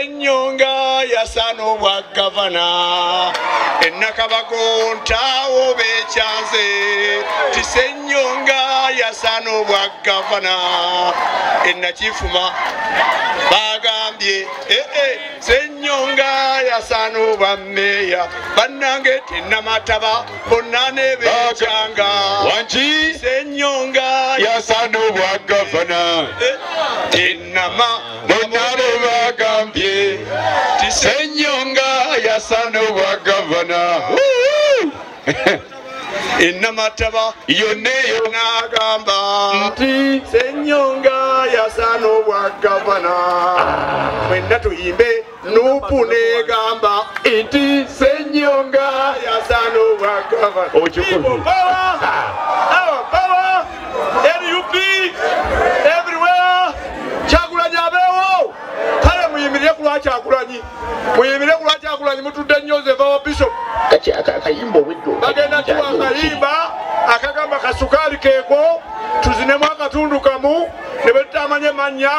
Senyonga yasana obwa gavana Enakabago ntawo bekyanze ti Senyonga yasana obwa gavana Enakifuma bagambye Senyonga yasana obwa meya bannange tenamataba bonna ne bekyanga wangi Senyonga yasana obwa gavana tenama bonna bagambye Senyonga yasana obwa gavana Enamataba yonneyo nagamba nti Senyonga yasana obwa gavana mwenna tuyimbe Nupu negamba nti Senyonga yasana obwa gavana. People power, our power, NUP everywhere. Kyagulanyi abeewo kale muyimirire ku lwa Kyagulanyi, muyimirire ku lwa Kyagulanyi. Mutudde nnyo nze nva wa Bishop bagenda tuwa akayimba akagamba kasukaali keeko tuzinemu akatundu kamu ne bwe tutamanye mannya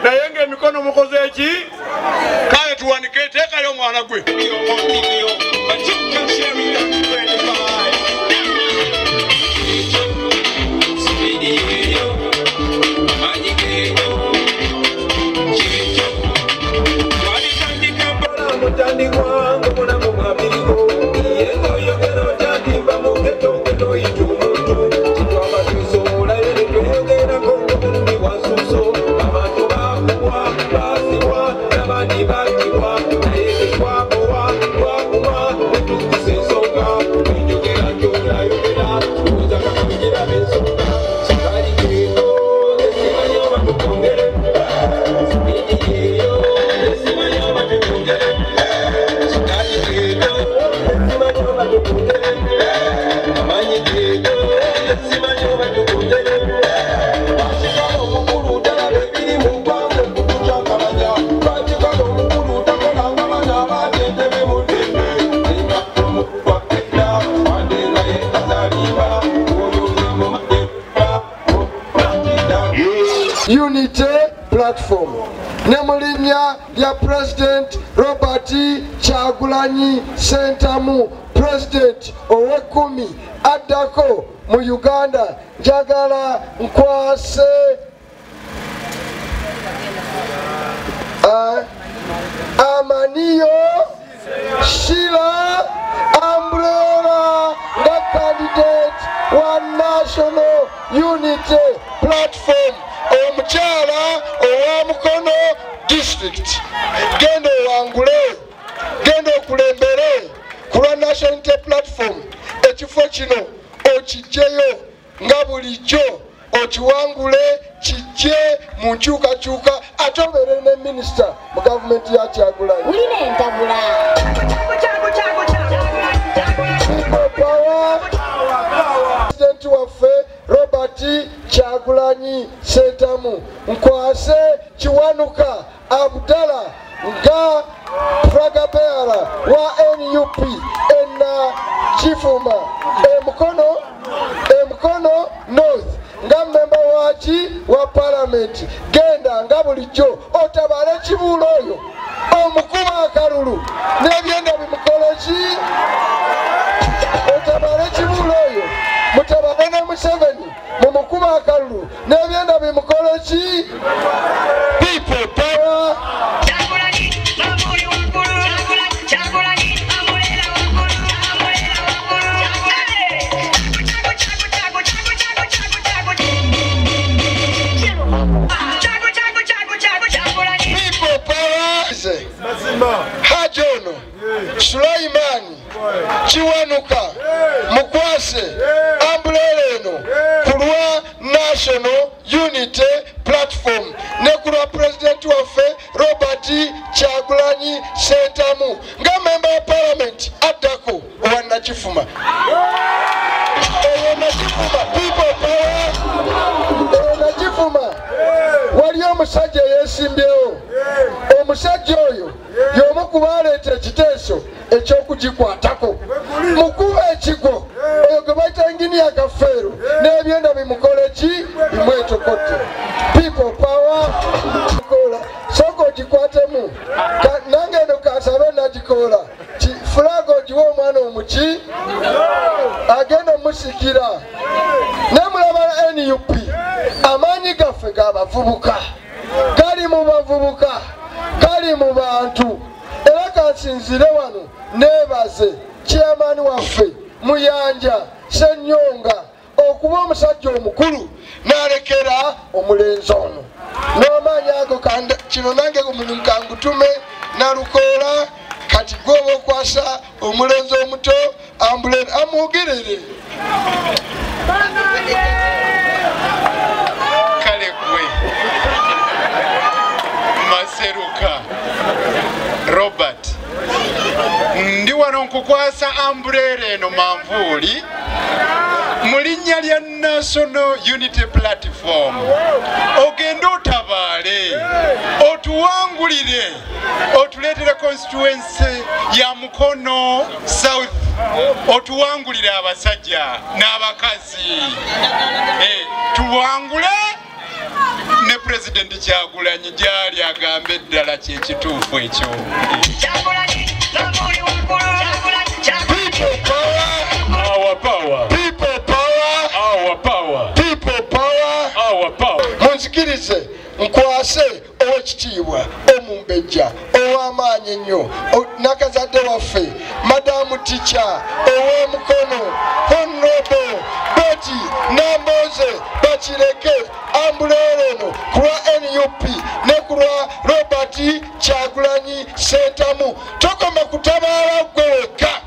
naye ng'emikono mukoze eki kale tuwanike teekayo omwana gwe. Unity Platform ne mu linnya lya President Robert Kyagulanyi Ssentamu, President ow'ekkumi addako mu Uganda, njagala nkwase Amaniyo Sheila Umbrella nga candidate wa National Unity Platform omukyala owa Mukono District. Genda owangule, genda okulembere ku lwa National Unity Platform. Ekifo kino okijjeyo nga bulijjo, okiwangule kijje mu nkyukakyuka ate obeere ne minisita mu gavumenti ya Kyagulanyi. Wulira entabula. People power. President waffe Robert Kyagulanyi Ssentamu, nkwase Kiwanuka Abdallah nga flag bearer wa NUP ena Kifuma Emukono North nga memba waki wa parliament. Genda nga bulijjo otabale kibuulo oyo omukuba akalulu n'ebyenda bimukole ki, otabale kibuulo oyo mutabale ne Museveni mumukuba akalulu n'ebyenda bimukole ki. People power. People power. Haji ono Sulaimani Kiwanuka mukwase umbrella eno ku lwa National Unity Platform ne ku lwa President waffe Robert Kyagulanyi Ssentamu nga member wa parliament addako owa Nakifuma. Owa Nakifuma people power. Owa Nakifuma waliyo omusajja eyeesimbyewo, Omusajja oyo y'omu ku baleeta ekiteeso ekyokugikwatako. Mukuba ekigwo oyo gwe bayita Engineer Kafeero n'ebyenda bimukole ki bimwetokotte. People power kola sooka ogikwatemu nange eno kansabe nagikola flag ogiwe omwana omuki agenda omusikira. Nemulaba NUP amaanyi gaffe g'abavubuka gali mu bavubuka gali mu bantu. Era kansinzire wano neebaze chairman waffe Muyanja Ssenyonga okuba omusajja omukulu n'alekera omulenzi ono n'amaanyi ago. Kino nange omulimu kangutume Nalukoola kati gwoba okwasa omulenzi omuto ambulere amwogerere. Kale gwe Maseruka Robert, ndi wano nkukwasa ambuleera eno manvuuli mu linnya lya National Unity Platform. Ogende otabaale otuwangulire otuleetere constituency ya Mukono South, otuwangulire abasajja n'abakazi, tuwangule ne President Kyagulanyi gyali agambe eddala kyekituufu ekyo. People power, our power. People power, our power. People power, our power. Munzikirize nkwase owekitiibwa omumbejja ow'amaanyi ennyo nakazadde waffe Madamu Ticha ow'Omukono Honorable Betty Namboze Bakireke ambuleera eno ku lwa NUP ne ku lwa Robert Kyagulanyi Ssentamu. Tokoma kutabaala gwe wekka,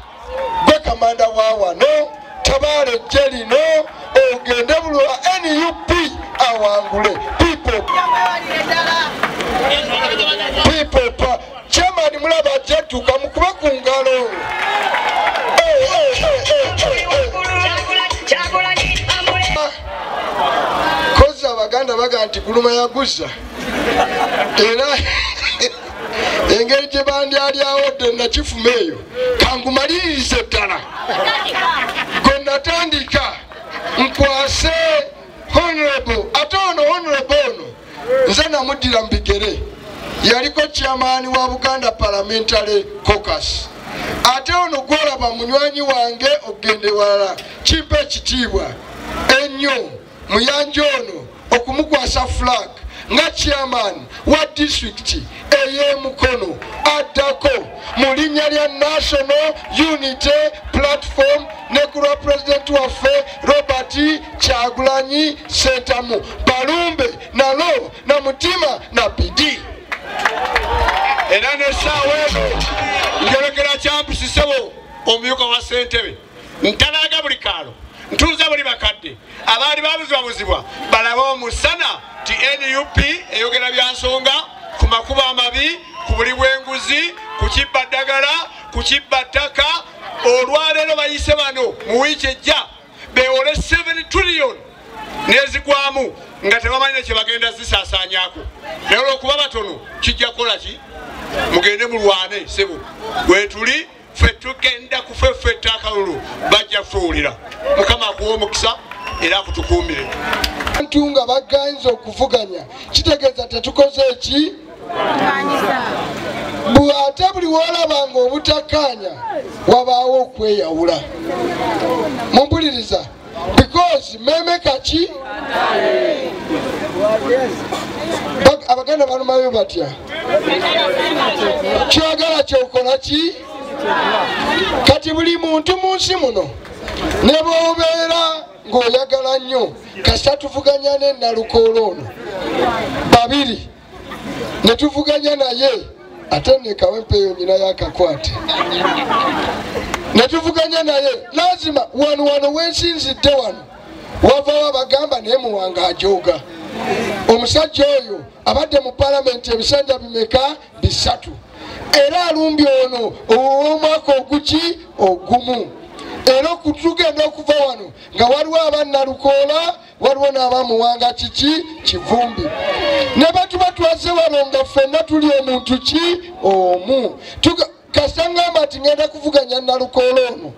gwe kamanda wa wano, tabaala ejje lino ogende bulwa NUP awangule. People people chairman mulaba ajja mukube ku ngalo. Kozi abaganda baga nti guluma yaguza, era engeri gye bandyalyawo nakifuma eyo kangumalirize ddala gwe natandika nkwase Honorable. Ate ono Honorable ono nze namuddira mu bigere, yaliko chairman wa Buganda Parliamentary Caucus. Ate ono gwolaba munywanyi wange ogende walala, kimpa ekitiibwa ennyo Muyanja ono okumukwasa flag nga chairman wa district ey'Emukono addako mu linnya lya National Unity Platform ne ku lwa President waffe Robert Kyagulanyi Ssentamu. Balumbe nalo na mutima na bidii. Era n'essaawa eno njolekera Kyampisi ssebo omumyuka wa ssentebe, ntalaga buli kaalo, ntuuza buli bakadde abaali babuzibwabuzibwa balabe omusana ti NUP eyogera bya nsonga ku makubo amabi, ku buli bw'enguzi, ku kibba ddagala, ku kibba ttaka. Olwaleero bayise bano mu wiiki ejja beewole 7 trillion n'ezigwamu nga tebamanyi kye bagenda zisaasaanyaako, naye olw'okuba batono kijja kukola ki? Mugende mulwane ssebo, wetuli ffe tugenda kufeffetta akalulu, bajja kutuwulira. Mukama akuwa omukisa era akutukuumire. Abantu nga baganza okuvuganya kitegeeza tetukoze eki? Ate buli w'olabanga obutakkaanya wabaawo okweyawula. Mumpuliriza, because meme kaki abaganda balumayo batya? Kyagala kyokola ki? Kati buli muntu mu nsi muno ne bw'obeera ng'oyagala nnyo kasita tuvuganya ne Nalukoola ono babiri ne tuvuganya naye ate nekawe mpeyo nyina yakakwate ne tuvuganya naye lazima wano wano wensinzidde wano wavawo abagamba naye Muwanga ajooga. Omusajja oyo abadde mu palamenti ebisanja bimeka? 3, era alumbye ono ow'omwaka oguki ogumu. Era okutugenda okuva wano nga waliwo aba Nalukoola waliwo n'abamuwanga kiki Kivumbi. Ne batuba twazze wano nga ffenna tuli omuntu ki omu. Kasita ngamba nti ngenda kuvuganya Nalukoola ono,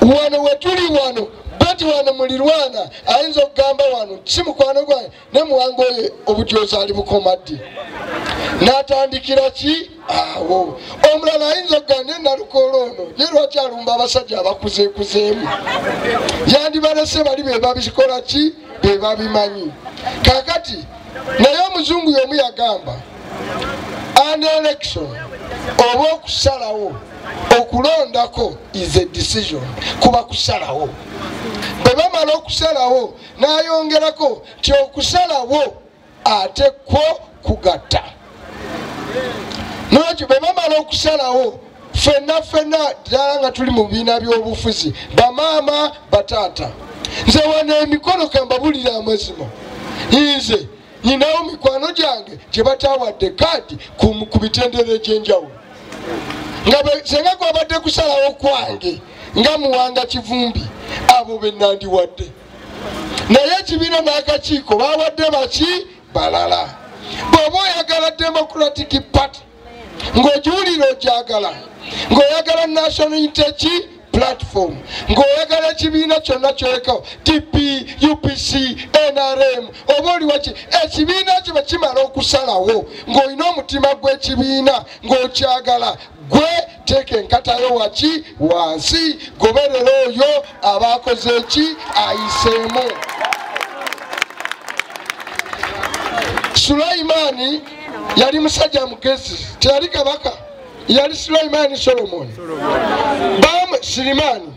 wano wetuli wano bati wano mulirwana ayinza okugamba wano si mukwano gwange ne Muwanga oyo obujoozi ali bukoma ddi, n'atandikira ki awo. Omulala ayinza okugamba ne Nalukoola ono ye lwaki alumba abasajja abakuzeekuzeemu, yandibalese bali be babikola ki, be babimanyi. Kaakati naye omuzungu y'omu yagamba an election oba okusalawo okulondako is a decision, kuba kusalawo. Bwe bamala okusalawo n'ayongerako nti okusalawo ate kwo kugatta. Nolwekyo bwe bamala okusalawo ffenna ffenna ddala nga tuli mu bibiina by'obufuzi, bamaama bataata, nze wano emikono kambabulira amazima, nze nyinawo mikwano gyange gye batawadde kaadi ku mitendera egy'enjawulo, nga senga gwabadde kusalawo kwange nga Muwanga Kivumbi abo be nandiwadde, naye ekibiina n'akakiiko bawadde baki balala. Bw'oba oyagala Democratic Party ng'ogiwulira ogyagala, ng'oyagala National Unity Platform, ng'oyagala ekibiina kyonna kyolekawo DP, UPC, NRM, oba oli waki, ekibiina kyo bwe kimala okusalawo ng'olina omutima gw'ekibiina ng'okyagala, gwe teeka enkatayo waki wansi, goberera oyo abakoze eki ayiseemu. Sulaimaani yali musajja mugezi, teyali kabaka, yali Sulaimaani Solomoni. Sirimani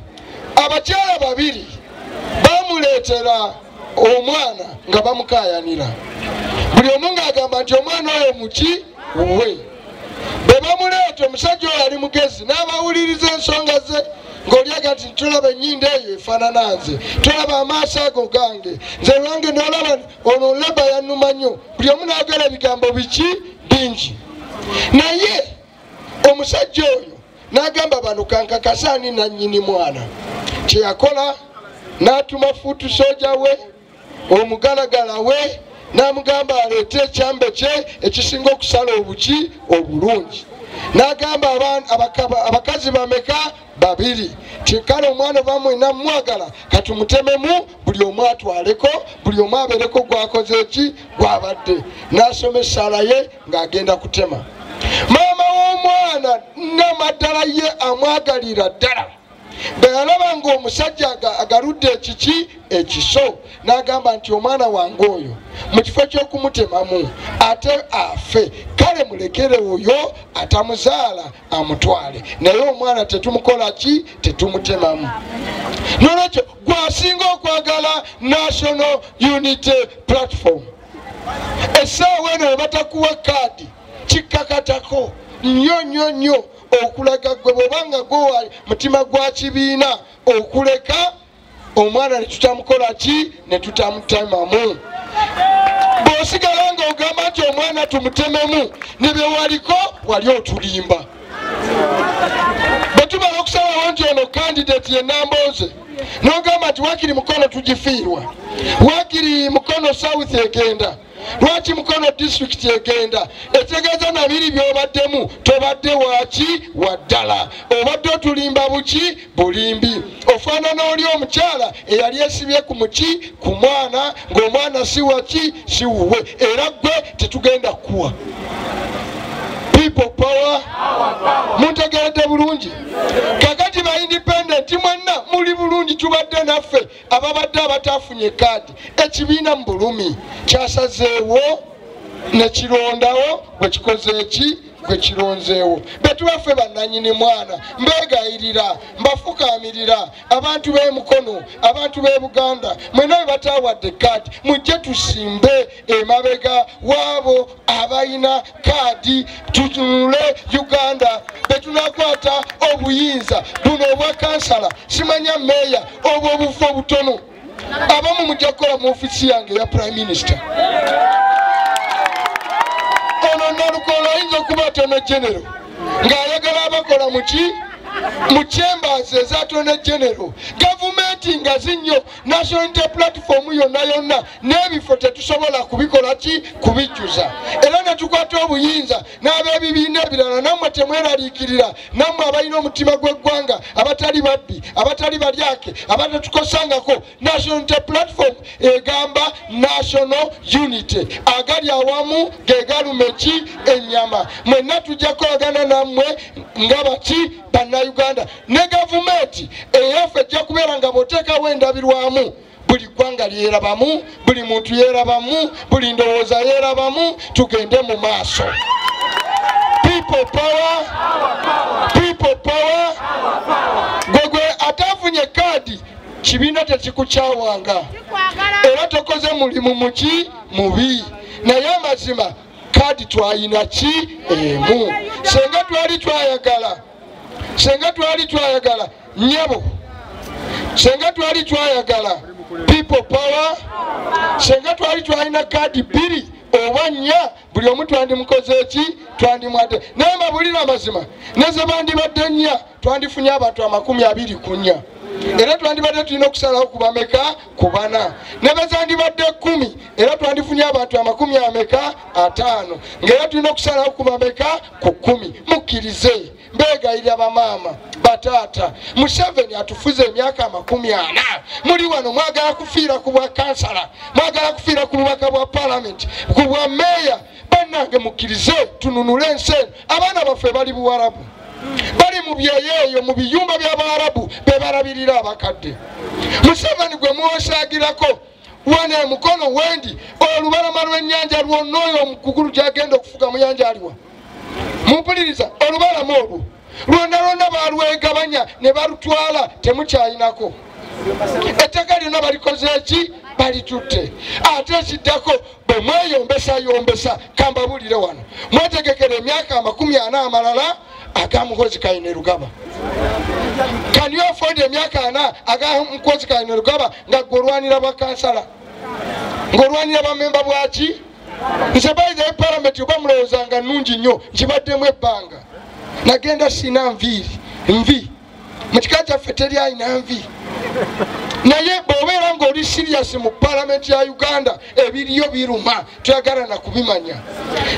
abakyala babiri bamuleetera omwana nga bamukayanira, buli omu ng'agamba nti omwana oyo muki wuwe. Bwe bamuleeta omusajja oyo ali mugezi n'abawuliriza ensonga ze, ng'olyaga nti tolaba ennyindo eyo efaanana nze, tolaba amaaso ago gange, nze lwange n'olaba ono leba yannuma nnyo, buli omu n'ayogera ebigambo biki bingi. Naye omusajja oyo n'agamba bano kankakasa ani nannyini mwana. Kye yakola n'atuma fuutu soja we omugalagala we n'amugamba aleete ekyambe kye ekisinga okusala obuki obulungi, n'agamba abakazi bameka babiri, kale omwana bamwena mwagala katumutememu buli omu atwaleko, buli omu abeereko gwakoze eki gwabadde. N'asoma essaala ye ng'agenda kutema. Maama w'omwana namaddala ye amwagalira ddala, bwe yalaba ng'omusajja agaludde ekiki ekiso, n'agamba nti omwana wange oyo mu kifo ky'okumutemamu ate afe, kale mulekere oyo atamuzaala amutwale, naye omwana tetumukola ki, tetumutemamu. Nolwekyo gwasinga okwagala National Unity Platform, essaawa eno bwe batakuwa kaadi kikkakatako nnyo nnyo nnyo okulaga gwe bw'obanga gwe mutima gwa kibiina okuleka omwana ne tutamukola ki, ne tutamutemamu. Bw'osigala ng'ogamba nti omwana tumutememu ne bye waliko wali otulimba. Bwe tumala okusalawo nti ono kandidate ye Nambooze, n'ogamba nti waakiri Mukono tugifiirwa, waakiri Mukono South egenda, lwaki Mukono district egenda, etegeeza nabiri by'obaddemu tobadde waki waddala, obadde otulimba buki bulimbi. Ofaanana oli omukyala eyali esibye ku muki ku mwana ng'omwana si waki si wuwe, era gwe tetugenda kuwa. People power, muntegeredde bulungi. Kakati ba independent mwenna muli bulungi, tubadde naffe ababadde abatafunye kaadi, ekibiina mu bulumi kyasazeewo ne kirondawo bwe kikoze eki gwe kironzeewo. Betubaffe bannannyini mwana, mbeegayirira, mbafukaamirira, abantu b'e Mukono, abantu b'e Buganda, mwenna bwe bataawadde kaadi, mujje tusimbe emabega waabo abalina kaadi, tutunule Uganda. Bwe tunakwata obuyinza buno obwa kansala, simanya meeya, obwo obufo obutono, abamu mujja kukola mu ofiisi yange eya Prime Minister. Ono Nalukoola ayinza okuba Attorney General ng'ayagala abakola muki mu chambers eza Attorney General. Gavumenti Gavumenti ngazi nnyo, National Unity Platform yonna yonna n'ebifo tetusobola kubikola ki, kubijjuza. Era ne tukwata obuyinza n'ab'ebibiina ebirala, nammwe temweraliikirira, nammwe abalina omutima gw'eggwanga, abatali babbi, abatali balyake, abatatukosangako. National Unity Platform egamba National Unity, agali awamu ge galuma eki ennyama. Mwenna tujja kukolagana nammwe nga baki bannayuganda. Ne gavumenti eyaffe ejja kubeera nga bw'oteekawo endabirwamu, buli ggwanga lyerabamu, buli muntu yeerabamu, buli ndowooza yeerabamu, tugende mu maaso. People power, people power. Gwe atafunye kaadi, kibiina tekikukyawanga, era tokoze mulimu muki mubi. Naye amazima kaadi twayina ki emu. Senga twali twayagala, senga twali twayagala nnyabo, senga twali twayagala people power, senga twali twalina kaadi 2 oba 4, buli omu twandimukoze ki, twandimwadde. Naye mbabulira amazima, ne ze bandibadde 4 twandifunye abantu 24, era twandibadde tulina okusalawo ku bameka, ku 4. Ne bwe zandibadde 10, era twandifunye abantu 50, ng'era tulina okusalawo ku bameka, ku 10. Mukkirize, mbeegayirira bamaama, bataata, Museveni atufuze emyaka 40. Muli wano mwagala kufiira ku bwa kansala, mwagala kufiira ku bubaka bwa palamenti, ku bwa meeya. Bannange mukkirize tununule ensi eno. Abaana baffe bali Buwarabu, bali mu byeyeeyo, mu biyumba by'Abawarabu be balabirira abakadde. Museveni gwe muwosaagirako wano emukono wendi, olubalama lw'ennyanja lwonna oyo omukugulu gy'agenda okufuga muyanja aliwa. Mumpuliriza, olubalama olwo lwonna lwonna balwegabanya ne balutwala, temukyayinako. Ettaka lyonna balikoze ki, balitutte. Ate ekiddako bwe mweyombesa kambabulire wano, mwetegekera emyaka 40 amalala aga Muhoozi Kainerugaba. Can you afford emyaka 40 aga Muhoozi Kainerugaba nga gw'olwanira bakansala, ng'olwanira bamemba bwaki? Nze by the parliament oba mulowooza nga nnungi nnyo, nkibaddemu ebbanga. Nagenda sina nviiri, nvi mu kika kyaffe teri alina nvi. Naye bw'obeera ng'oli serious mu palamenti ya Uganda, ebiriyo biruma, toyagala na kubimanya.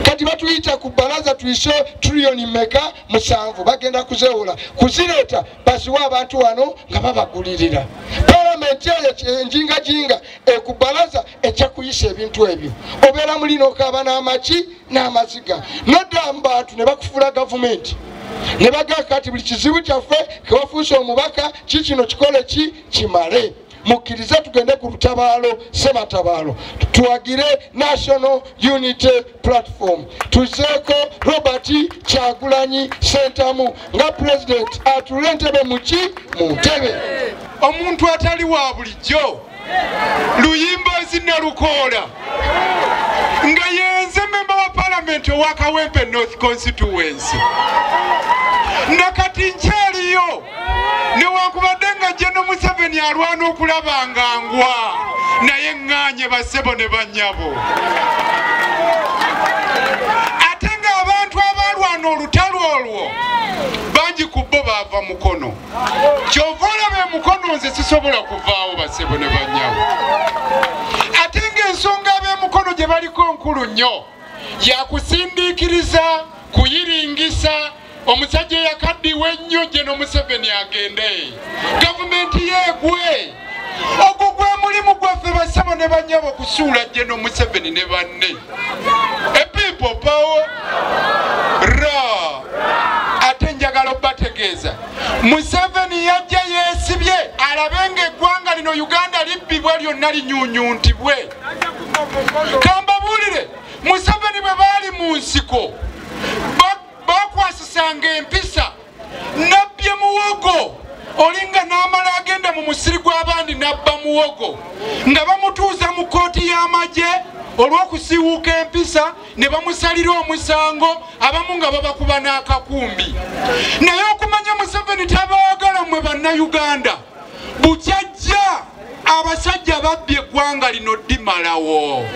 Kati batuyita ku balaza tuyise triliyoni meka 7, bagenda kuzeewola, kuzireeta baziwe abantu wano nga babagulirira. Palamenti eyo enjingajinga ku balaza ejja kuyisa ebintu ebyo. Obeera muli n'okaaba n'amaki n'amaziga, nodda mu bantu ne bakufuula gavumenti, ne bagamba kati buli kizibu kyaffe kewafuuse omubaka, ki kino kikole ki kimale. Mukkirize tugende ku lutabaalo Ssematabaalo, tuwagire National Unity Platform, tuzeeko Robert Kyagulanyi Ssentamu nga president atule entebe muki mu ntebe. Omuntu atali wa bulijjo Luyimbazi Nalukoola nga yenze memba wa palamenti owa Kawempe North Constituency, nakati nkyaliyo newankubadde nga General Museveni alwana okulaba nga ngwa, naye ŋŋaanye bassebo ne bannyabo. Ate ng'abantu abalwana olutalo olwo bangi ku bo baava Mukono. Ky'ova olaba emukono nze sisobola kuvaawo bassebo ne bannyabo. Ate ng'ensonga ab'emukono gye baliko nkulu nnyo, yakusindiikiriza, kuyiringisa omusajja eyakaddiwa ennyo General Museveni agende, gavumenti yeegwe. Ogwo gwe mulimu gwaffe bassebo ne bannyabo, okusuula General Museveni ne banne. People power ra. Ate njagala obbategeeza, Museveni yajja yeesibye alabe ng'eggwanga lino Uganda libbibwa lyonna linyunyuntibwe. Kambabuulire, Museveni bwe baali mu nsiko bakwasisanga empisa, nabbye muwogo olinga n'amala agenda mu musiri gw'abandi n'abba muwogo, nga bamutuuza mu kkooti y'amagye olw'okusiiwuuka empisa ne bamusalira omusango, abamu nga babakuba n'akakumbi. Naye okumanya Museveni tabaagala mmwe bannayuganda, bukyajja abasajja babbye eggwanga lino ddimalawo,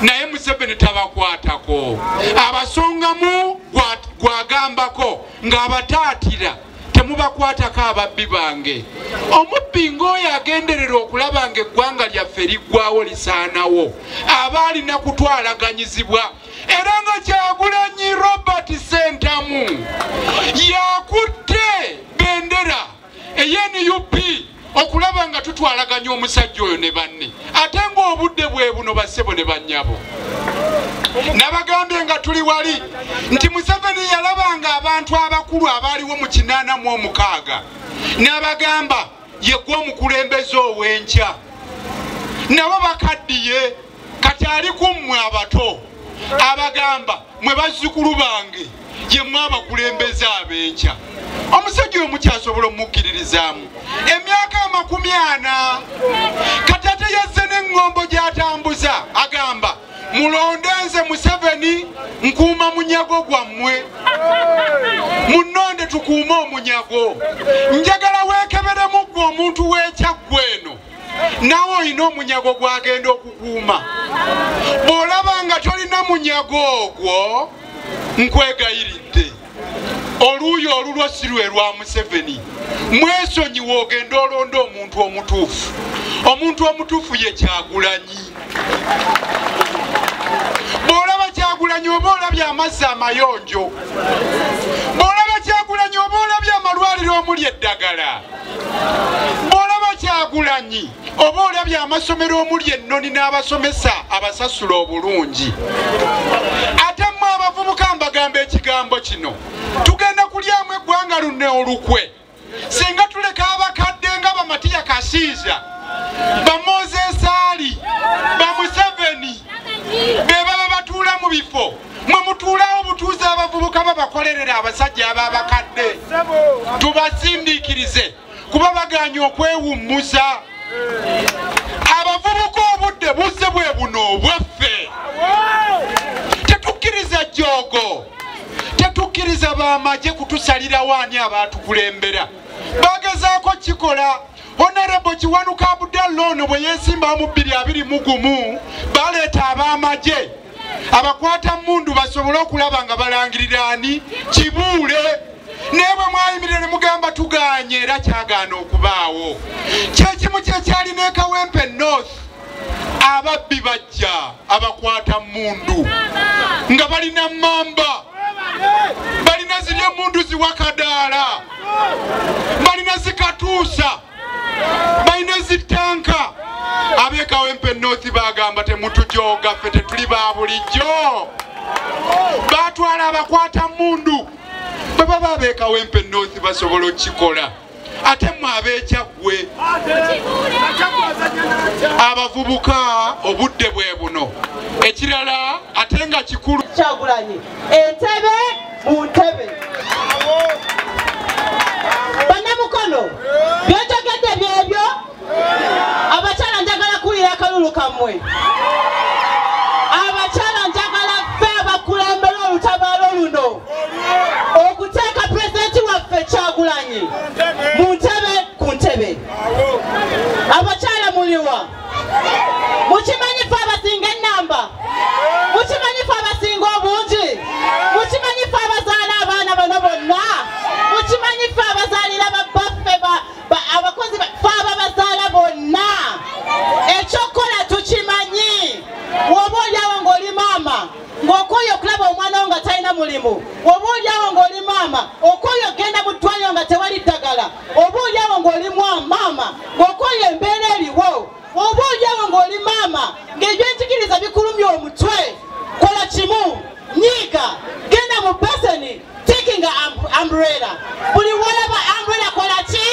naye Museveni tabakwatako, abasongamu gwagambako ng'abataatira. Temubakwatako ababbi bange. Omubbi ng'oyo agenderera okulaba ng'eggwanga lyaffe liggwawo lisaanawo, aba alina kutwalaganyizibwa. Era nga Kyagulanyi Robert Ssentamu yakutte bendera ey'NUP okulaba nga tutwalaganya omusajja oyo ne banne, ate ng'obudde bwe buno bassebo ne bannyabo. Nabagambye nga tuli wali nti Museveni yalabanga abantu abakulu abaaliwo mu 86 n'abagamba ye gwe omukulembeze ow'enkya, nabo bakaddiye. Kati ali ku mmwe abato abagamba mwe bazzukulu bange ye mmwe abakulembeze ab'enkya. Omusajja oyo mukyasobola omukkiririzaamu emyaka 40. Kati ate yazze n'eŋŋombo gy'atambuza agamba mulonde nze Museveni nkuuma munyago gwammwe, munnonde tukuume omunyago. Njagala weekeberemu ggwe omuntu w'ekyaggwe eno, naawe olina omunyago gw'agenda okukuuma. Bw'olaba nga tolina munyago ogwo, nkwegayiridde oluuyi olulwo si lwe lwa Museveni, mwesonyiwe ogende olonde omuntu omutuufu. Omuntu omutuufu ye Kyagulanyi. Bw'olaba Kyagulanyi oba olabye amazzi amayonjo, bw'olaba Kyagulanyi oba olabye amalwaliro omuli eddagala, bw'olaba Kyagulanyi oba olabye amasomero omuli ennoni n'abasomesa abasasula obulungi. Ate mmwe abavubuka mbagamba ekigambo kino, tugenda kulyamu eggwanga luno olukwe singa tuleka abakadde nga Bamatiya Kasiiza, Bamoses Ali, Bamuseveni be baba batuula mu bifo. Mwe mutuulawo butuuze abavubuka babakolerera abasajja ab'abakadde, tubasindiikirize kuba baganye okwewummuza. Abavubuka obudde buzze bwe buno obwaffe. Tetukkiriza jjoogo, tetukkiriza bamagye kutusalirawo ani abaatukulembera. Bagezaako kikola. Honorable Kiwanuka Abdallah ono bwe yeesimbawo mu 2021 baleeta ab'amagye abakwata mmundu basobole okulaba nga balangirira ani Kibuule. Naye bwe mwayimirira ne mugamba tugaanye, era kyagaana okubaawo. Kyekimu kyekyalina e Kawempe North, ababbi bajja abakwata mmundu nga balina mmamba, balina ziri emmundu ziwakadaala, balina zikatuusa, balina zitanka. Ab'e Kawempe North bagamba temutujooga, ffe tetuli ba bulijjo. Batwala abakwata mmundu. Bwe baba ab'e Kawempe North basobola okukikola, ate mmwe ab'Ekyaggwe abavubuka obudde bwe buno. Ekirala ate nga kikulu, Kyagulanyi entebe mu ntebe. Bannamukono byenjogedde byebyo. Abakyala njagala kuwulira akalulu kammwe. Abakyala njagala ffe abakulembera olutabaalo luno okuteeka pulezidenti waffe Kyagulanyi mu ntebe ku ntebe. Abakyala muliwa? Mukimanyi ffe abasinga ennamba? Mukimanyi ffe abasinga obungi? Mukimanyi ffe abazaala abaana bano bonna? Mukimanyi ffe abazaalira babbaffe, abakozi ffe ababazaala bonna? Ekyokukola tukimanyi. Bw'oba oliawo ng'oli maama ng'okooye okulaba omwana wo nga talina mulimu, oba oliawo ng'oli maama okooye okgenda mu ddwaliro nga tewali ddagala, oba oliawo ng'oli maama ng'okooye embeera eriwo, oba oliawo ng'oli maama ng'ebyenjigiriza bikulumya omutwe, kola kimu, nyiiga, genda mu beseni, takinga umbrella. Buli wolaba umbrella kola ki?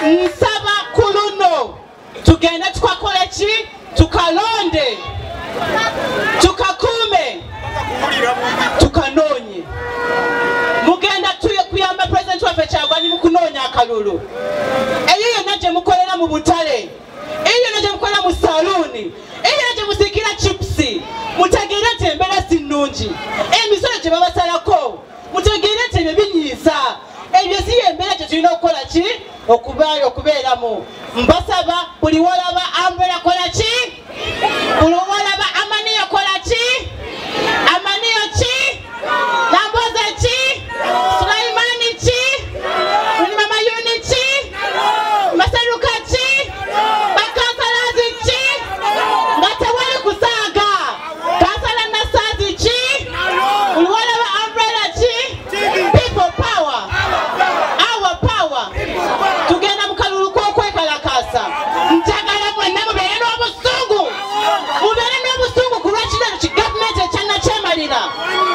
Nsaba ku luno tugende tukakole ki? Tukalonde, tukakuume, tukanoonye. Mugenda kuyamba pulezidenti waffe Kyagulanyi mu kunoonya akalulu. Eyo yonna gye mukolera mu butale, eyo yonna gye mukolera mu saluuni, eyo yonna gye musiikira chipusi, mutegeere nti embeera si nnungi. Emisolo gye babasalako, mutegeere nti ebyo binyiiza. Ebyo si embeera gye tulina okukola ki? Okubeeramu. Mbasaba buli wolaba umbrella kola ki? Buli wolaba amaniyo kola ki? Amaniyo ki? Namboze ki?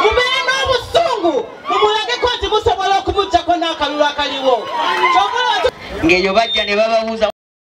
Mubeere n'obusungu, mumulageko nti musobola okumuggyako n'akalulu akaliwo. Ng'eyo bajja ne bababuuza.